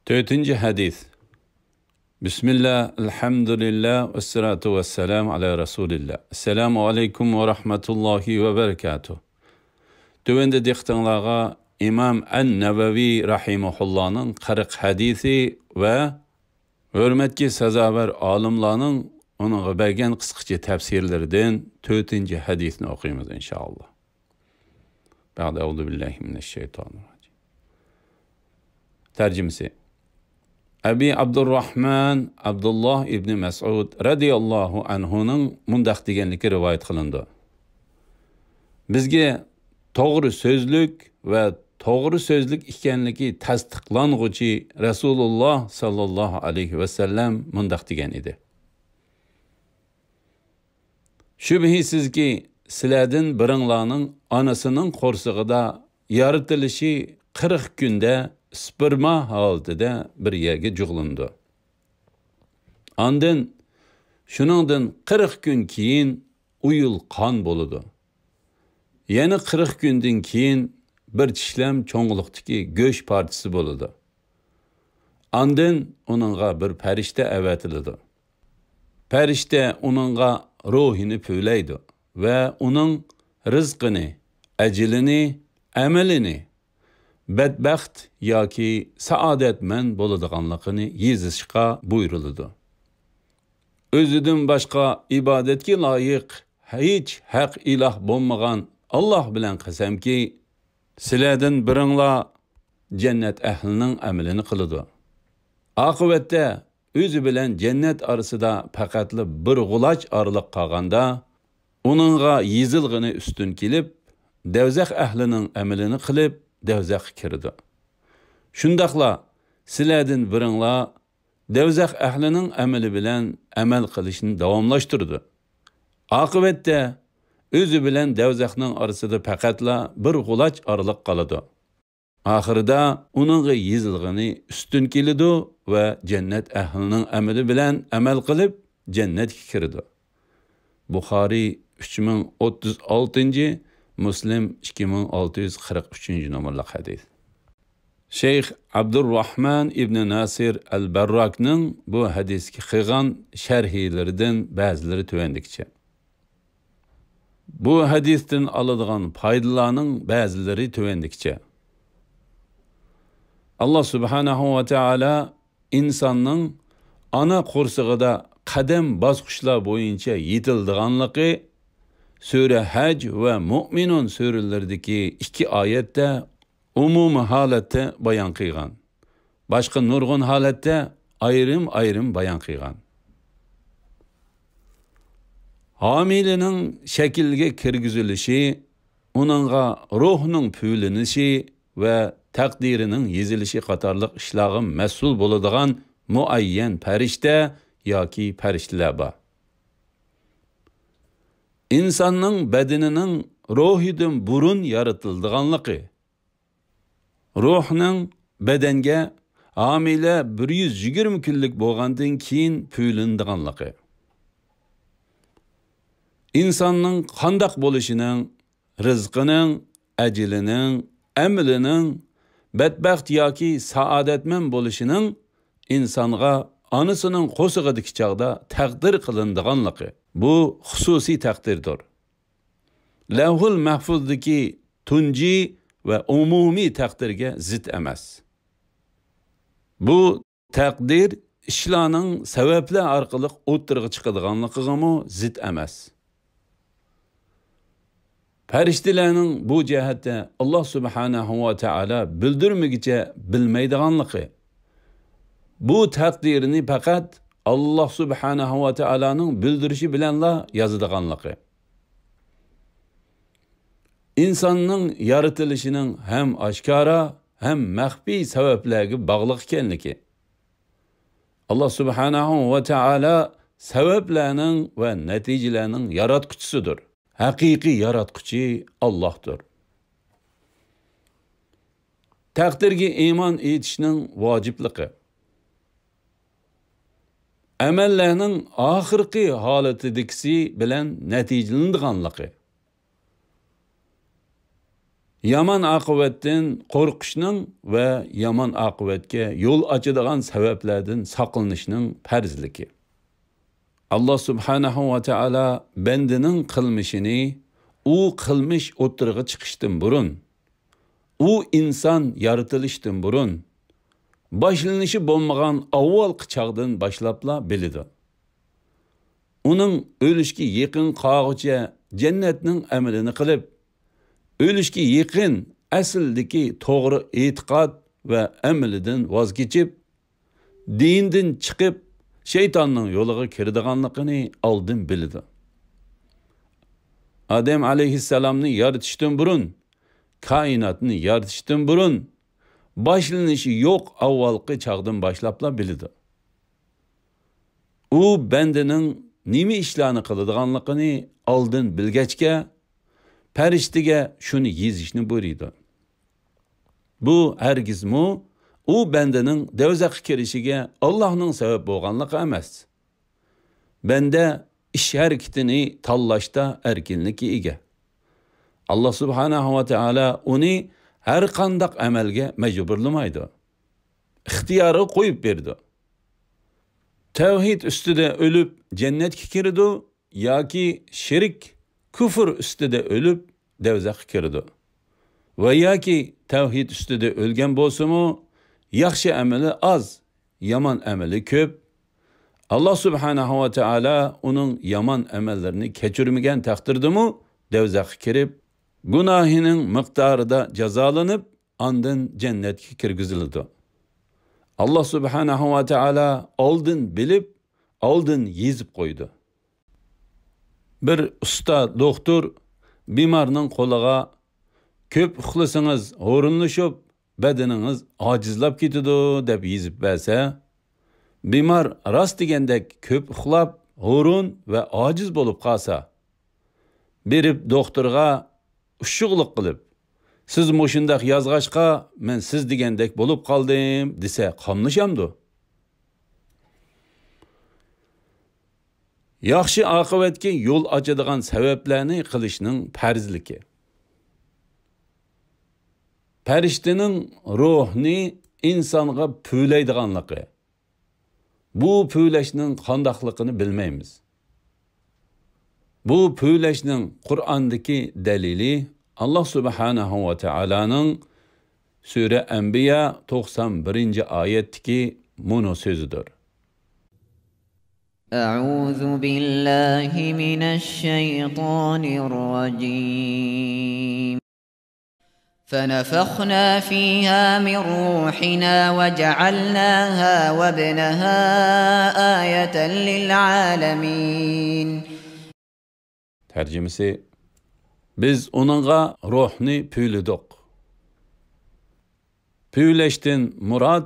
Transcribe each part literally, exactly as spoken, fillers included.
تۆتىنچى ھەدىس. بىسمىللا، ئەلھەمدۇلىللا، ۋەسسالاتۇ ۋەسسالامۇ ئالا رەسۇلىللا. ئەسسالامۇ ئەلەيكۇم ۋە رەھمەتۇللاھى ۋە بەرىكاتۇھ. تۆۋەندە دىققىتىڭلارغا ئىمام ئەن-نەۋەۋى رەھىمەھۇللانىڭ قىرىق ھەدىسى ۋە ھۆرمەتكە سازاۋەر ئالىملارنىڭ ئۇنىڭغا بەرگەن قىسقىچە تەپسىرلىرىدىن تۆتىنچى ھەدىسنى ئوقۇيمىز، ئىنشائاللا. بەئدە، ئەئۇزۇ بىللاھى مىنەششەيتانىر راجىم. تەرجىمىسى. ئەبى ئابدۇرراھمان ئابدۇللاھ ئىبنى مەسئۇد رەزىياللاھۇ ئەنھۇنىڭ مۇنداق دېگەنلىكى رىۋايەت قىلىنىدۇ: بىزگە توغرا سۆزلۈك ۋە توغرا سۆزلۈك ئىكەنلىكى تەستىقلانغۇچى رەسۇلۇللاھ ساللاللاھۇ ئەلەيھى ۋەسەللەم مۇنداق دېگەن ئىدى: شۈبھىسىزكى، سىلەردىن بىرىڭلارنىڭ ئانىسىنىڭ قورسىقىدا يارىتىلىشى قىرىق كۈندە سپېرما ھالىتىدە بىر يەرگە جۇغلىنىدۇ. ئاندىن شۇنىڭدىن قىرىق كۈن كېيىن ئۇيۇل قان بولىدۇ. يەنە قىرىق كۈندىن كېيىن بىر چىشلەم چوڭلۇقتىكى گۆش پارچىسى بولىدۇ. ئاندىن ئۇنىڭغا بىر پەرىشتە ئەۋەتىلىدۇ. پەرىشتە ئۇنىڭغا روھىنى پۈۋلەيدۇ ۋە ئۇنىڭ رىزقىنى، ئەجىلىنى، ئەمىلىنى، بەدبەخت ياكى سائادەتمەن بولىدىغانلىقىنى يېزىشقا بۇيرۇلىدۇ. ئۆزىدىن باشقا ئىبادەتكە لايىق ھېچ ھەق ئىلاھ بولمىغان ئاللاھ بىلەن قەسەمكى، سىلەردىن بىرىڭلار جەننەت ئەھلىنىڭ ئەمىلىنى قىلىدۇ. ئاقىۋەتتە ئۆزى بىلەن جەننەت ئارىسىدا پەقەتلا بىر غۇلاچ ئارىلىق قالغاندا، ئۇنىڭغا يېزىلغىنى ئۈستۈن كېلىپ، دەۋزەخ ئەھلىنىڭ ئەمىلىنى قىلىپ، دەۋزەخكە كىرىدۇ. شۇنداقلا سىلەردىن بىرىڭلار دەۋزەخ ئەھلىنىڭ ئەمىلى بىلەن ئەمەل قىلىشنى داۋاملاشتۇرىدۇ. ئاقىۋەتتە ئۆزى بىلەن دەۋزەخنىڭ ئارىسىدا پەقەتلا بىر غۇلاچ ئارىلىق قالىدۇ. ئاخىرىدا ئۇنىڭغا يېزىلغىنى ئۈستۈن كېلىدۇ ۋە جەننەت ئەھلىنىڭ ئەمىلى بىلەن ئەمەل قىلىپ، جەننەتكە كىرىدۇ. بۇخارىي ئۈچ مىڭ ئوتتۇز ئالتىنچى، مۇسلىم ئىككى مىڭ ئالتە يۈز قىرىق ئۈچىنچى نومۇرلۇق ھەدىس. شەيخ ئابدۇرراھمان ئىبنى ناسىر ئەل بەرراكنىڭ بۇ ھەدىسكە قىلغان شەرھلىرىدىن بەزىلىرى تۆۋەندىكىچە. بۇ ھەدىستىن ئالىدىغان پايدىلارنىڭ بەزىلىرى تۆۋەندىكىچە. ئاللاھ سۇبھانەھۇ ۋە تائالا ئىنساننىڭ ئانا قورسىقىدا قەدەم باسقۇچلار بويىچە يېتىلىدىغانلىقى سۈرە ھەج ۋە مۇئمىنۇن سۈرىلىرىدىكى ئىككى ئايەتتە ئومۇمىي ھالەتتە بايان قىلغان. باشقا نۇرغۇن ھالەتتە ئايرىم-ئايرىم بايان قىلغان. ھامىلىنىڭ شەكىلگە كىرگۈزۈلۈشى، ئۇنىڭغا روھنىڭ پۈۋلىنىشى ۋە تەقدىرىنىڭ يېزىلىشى قاتارلىق ئىشلارغا مەسئۇل بولىدىغان مۇئەييەن پەرىشتە ياكى پەرىشتىلەر بار. ئىنساننىڭ بەدىنىنىڭ روھىدىن بۇرۇن يارىتىلىدىغانلىقى، روھنىڭ بەدەنگە ھامىلە بىر يۈز يىگىرمە كۈنلۈك بولغاندىن كېيىن پۈۋلىنىدىغانلىقى، ئىنساننىڭ قانداق بولۇشىنىڭ، رىزقىنىڭ، ئەجىلىنىڭ، ئەمىلىنىڭ، بەتبەخت ياكى سائادەتمەن بولۇشىنىڭ ئىنسانغا ئانىسىنىڭ قورسىقىدىكى چاغدا تەقدىر قىلىنىدىغانلىقى، بۇ خۇسۇسىي تەقدىردۇر. لەۋھۇل مەھفۇزدىكى تۇنجى ۋە ئومۇمىي تەقدىرگە زىت ئەمەس. بۇ تەقدىر ئىشلارنىڭ سەۋەبلەر ئارقىلىق ئوتتۇرىغا چىقىدىغانلىقىغىمۇ زىت ئەمەس. پەرىشتىلەرنىڭ بۇ جەھەتتە ئاللاھ سۇبھانەھۇ ۋە تائالا بىلدۈرمىگىچە بىلمەيدىغانلىقى، بۇ تەقدىرنى پەقەت ئاللاھ سۇبھانەھۇ ۋە تائالانىڭ بىلدۈرۈشى بىلەنلا يازىدىغانلىقى، ئىنساننىڭ يارىتىلىشىنىڭ ھەم ئاشكارا، ھەم مەخپىي سەۋەبلەرگە باغلىق ئىكەنلىكى. ئاللاھ سۇبھانەھۇ ۋە تائالا سەۋەبلەرنىڭ ۋە نەتىجىلەرنىڭ ياراتقۇچىسىدۇر. ھەقىقىي ياراتقۇچى ئاللاھتۇر. تەقدىرگە ئىمان ئېيتىشنىڭ ۋاجىپلىقى. ئەمەللەرنىڭ ئاخىرقى ھالىتىدىكىسى بىلەن نەتىجىلىنىدىغانلىقى. يامان ئاقىۋەتتىن قورقۇشنىڭ ۋە يامان ئاقىۋەتكە يول ئاچىدىغان سەۋەبلەردىن ساقلىنىشنىڭ پەرزلىكى. ئاللا سۇبھانەھۇ ۋە تائالا بەندىنىڭ قىلمىشىنى ئۇ قىلمىش ئوتتۇرىغا چىقىشتىن بۇرۇن، ئۇ ئىنسان يارىتىلىشتىن بۇرۇن، باشلىنىشى بولمىغان ئاۋۋالقى چاغدىن باشلاپلا بىلىدۇ. ئۇنىڭ ئۆلۈشكە يېقىن قالغۇچە جەننەتنىڭ ئەمىلىنى قىلىپ، ئۆلۈشكە يېقىن ئەسلىدىكى توغرا ئېتىقاد ۋە ئەمىلىدىن ۋاز كېچىپ، دىندىن چىقىپ، شەيتاننىڭ يولىغا كىرىدىغانلىقىنى ئالدىن بىلىدۇ. ئادەم ئەلەيھىسسالامنى يارىتىشتىن بۇرۇن، كائىناتنى يارىتىشتىن بۇرۇن، باشلىنىشى يوق ئاۋۋالقى چاغدىن باشلاپلا بىلىدۇ. ئۇ بەندىنىڭ نېمە ئىشلارنى قىلىدىغانلىقىنى ئالدىن بىلگەچكە، پەرىشتىگە شۇنى يېزىشنى بۇيرۇيدۇ. بۇ ھەرگىزمۇ ئۇ بەندىنىڭ دوزاخقا كىرىشىگە ئاللاھنىڭ سەۋەب بولغانلىقى ئەمەس. بەندە ئىش ھەرىكىتىنى تاللاشتا ئەركىنلىككە ئىگە. ئاللا سۇبھانەھۇ ۋە تائالا ئۇنى ھەر قانداق ئەمەلگە مەجبۇرلىمايدۇ. ئىختىيارىغا قويۇپ بېرىدۇ. تەۋھىد ئۈستىدە ئۆلۈپ جەننەتكە كىرىدۇ ياكى شىرك، كۇفر ئۈستىدە ئۆلۈپ دوزاخقا كىرىدۇ. ۋە ياكى تەۋھىد ئۈستىدە ئۆلگەن بولسىمۇ، ياخشى ئەمىلى ئاز، يامان ئەمىلى كۆپ. ئاللا سۇبھانەھۇ ۋە تائالا ئۇنىڭ يامان ئەمەللىرىنى كەچۈرمىگەن تەقدىردىمۇ دوزاخقا كىرىپ، گۇناھىنىڭ مىقدارىدا جازالىنىپ، ئاندىن جەننەتكە كىرگۈزۈلىدۇ. ئاللا سۇبھانەھۇ ۋە تائالا ئالدىن بىلىپ، ئالدىن يېزىپ قويىدۇ. بىر ئۇستا دوختۇر بىمارنىڭ قولىغا «كۆپ ئۇخلىسىڭىز ھورۇنلىشىپ، بەدىنىڭىز ئاجىزلاپ كېتىدۇ» دەپ يېزىپ بەرسە، بىمار راست دېگەندەك كۆپ ئۇخلاپ، ھورۇن ۋە ئاجىز بولۇپ قالسا، بېرىپ دوختۇرغا ئۇششۇقلۇق قىلىپ، «سىز مۇشۇنداق يازغاچقا، مەن سىز دېگەندەك بولۇپ قالدىم» دېسە قاملىشامدۇ؟ ياخشى ئاقىۋەتكە يول ئاچىدىغان سەۋەبلەرنى قىلىشنىڭ پەرزلىكى. پەرىشتىنىڭ روھنى ئىنسانغا پۈۋلەيدىغانلىقى. بۇ پۈۋلەشنىڭ قانداقلىقىنى بىلمەيمىز. بۇ پۈۋلەشنىڭ قۇرئاندىكى دەلىلى ئاللا سۇبھانەھۇ ۋە تائالانىڭ سۈرە ئەنبىيا توقسان بىرىنچى ئايەتتىكى مۇنۇ سۆزىدۇر. أعوذ بالله من الشيطان الرجيم. فنفخنا فيها من روحنا وجعلناها وابنها آية للعالمين. تەرجىمىسى، بىز ئۇنىڭغا روھنى پۈۋلىدۇق. پۈۋلەشتىن مۇراد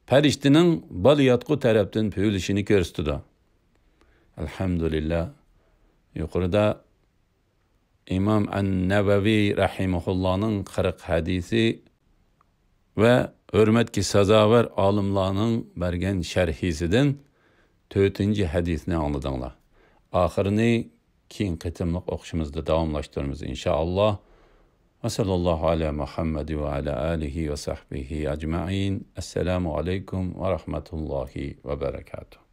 پەرىشتىنىڭ بالىياتقۇ تەرەپتىن پۈۋلىشىنى كۆرسىتىدۇ. ئەلھەمدۇلىللا. يۇقىرىدا ئىمام ئەن-نەۋەۋى رەھىمەھۇللانىڭ قىرىق ھەدىسى ۋە ھۆرمەتكە سازاۋەر ئالىملارنىڭ بەرگەن شەرھىسىدىن تۆتىنچى ھەدىسنى ئاڭلىدىڭلار. ئاخىرىنى كېيىن قېتىملىق ئوقۇشىمىزدا داۋاملاشتۇرىمىز، ئىنشائاللا. ۋە سەللەللاھۇ ئەلا مۇھەممەد ۋە ئەلا ئالىھى ۋە سەھبىھى ئەجمەئىن. ئەسسالامۇ ئەلەيكۇم ۋە رەھمەتۇللاھى ۋە بەرەكاتۇھ.